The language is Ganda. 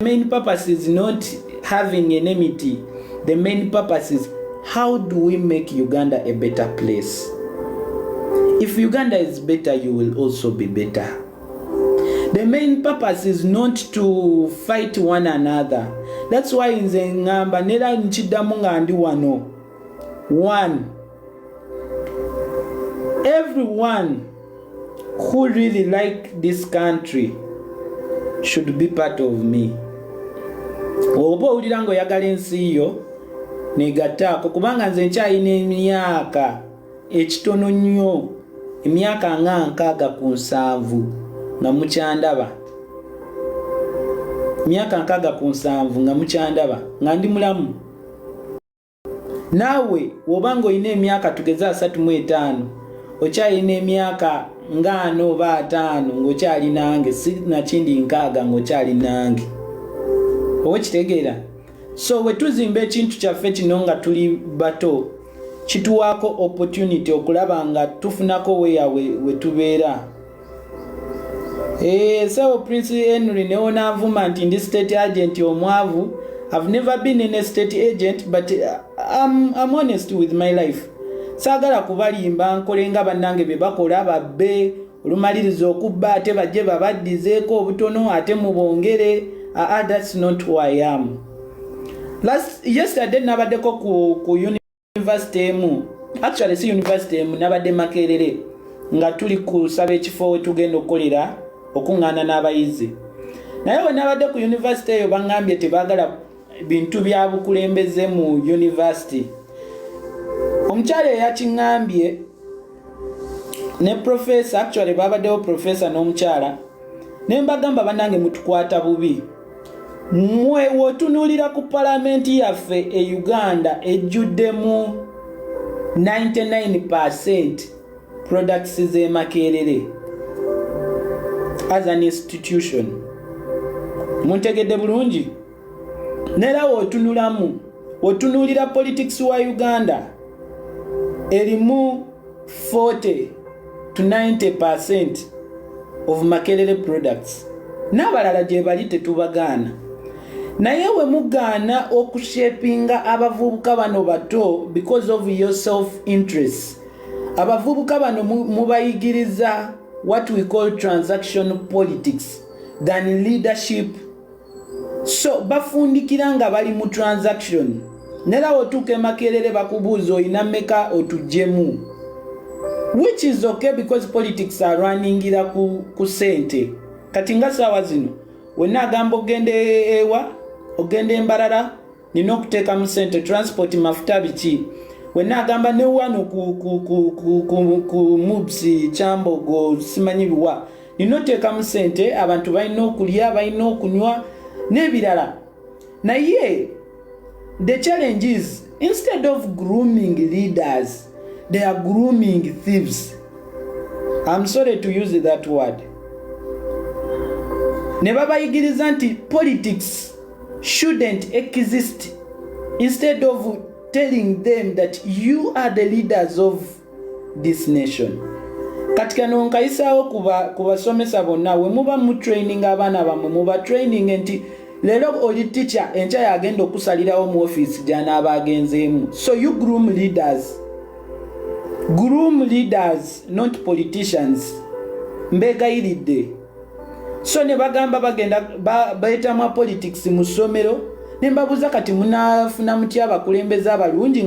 Main purpose is not having enmity. The main purpose is, how do we make Uganda a better place? If Uganda is better, you will also be better. The main purpose is not to fight one another. That's why nze ngamba nera nkiddamu nga ndi wano, one, everyone who really like this country should be part of me. Oba owulira nga oyagala ensi yo, negattaako, kubanga nze nkyalina emyaka ekitono nnyo, emyaka nga 67 nga mukyandaba, myaka 67 nga mukyandaba nga ndi mulamu. Naawe woba nga olina emyaka, tugeze, 35, okyalina emyaka nga 40 oba 50 ng'okyali nange, si nakindi 60 ng'okyali nange, oba kitegeera. So bwe tuzimba ekintu kyaffe kino nga tuli bato, kituwaako opportunity okulaba nga tufunako weya we tubeera. So Prince Henry newonanvuma nti ndi state agent omwavu, I've never been in a state agent, but I'm honest with my life. Saagala kubalimba nkole nga bannange bye bakola, babbe, olumaliriza okubba ate bajje babaddizeeko obutono ate mubongere. That's not who I am. Last yesterday nabaddeko ku university emu, actually si university emu, nabadde Makerere nga tuli kusaba ekifo we tugenda okukolera okuŋŋaana n'abayizi. Naye we nabadde ku university eyo, baŋŋambye tebaagala bintu bya bukulembeze mu university. Omukyala eyakiŋŋambye ne professor, actually babaddewo professor n'omukyala, ne mbagamba, "Bannange, mutukwata bubi mwe." Wotunuulira ku palamenti yaffe e Uganda, ejjuddemu 99% products z'e Makerere as an institution. Muntegedde bulungi? Neera wootunulamu, wotunuulira politics wa Uganda, erimu 40 to 90% of Makerere products. N'abalala gye bali, tetubagaana, naye we mugaana okushapinga abavubuka bano bato because of your self interest. Abavubuka bano mubayigiriza what we call transaction politics than leadership. So bafundikira nga bali mu transaction. Nera wotuuka emakerere, bakubuuza, "Olina mmeka otuggyemu?" Which is okay, because politics arunningira ku sente. Kati nga saawa zino wenna agamba ogenda ewa, ogenda embalala, nina okuteekamu sente, transport, mafuta, biki. Wenna agamba ne wano ku MUBS, Kyambogo, simanyi biwa, nina oteekamu sente, abantu balina okulya, balina okunywa n'ebirala. Naye the challenge is, instead of grooming leaders, they are grooming thieves. I'm sorry to use that word. Ne babayigiriza nti politics shouldn't exist, instead of telling them that you are the leaders of this nation. Kati kano nkayisaawo ku basomesa bonna. We muba mu training abaana bammwe, muba training nti leero oli teacher, enkya yagenda okusalirawo mu ofiisi gy'anaaba agenzeemu. So you groom leaders, groom leaders, not politicians. Mbegayiridde. So ne bagamba bagenda beetamwa politics mu ssomero. Ne mbabuuza, "Kati munaafuna mutya abakulembeze abalungi?"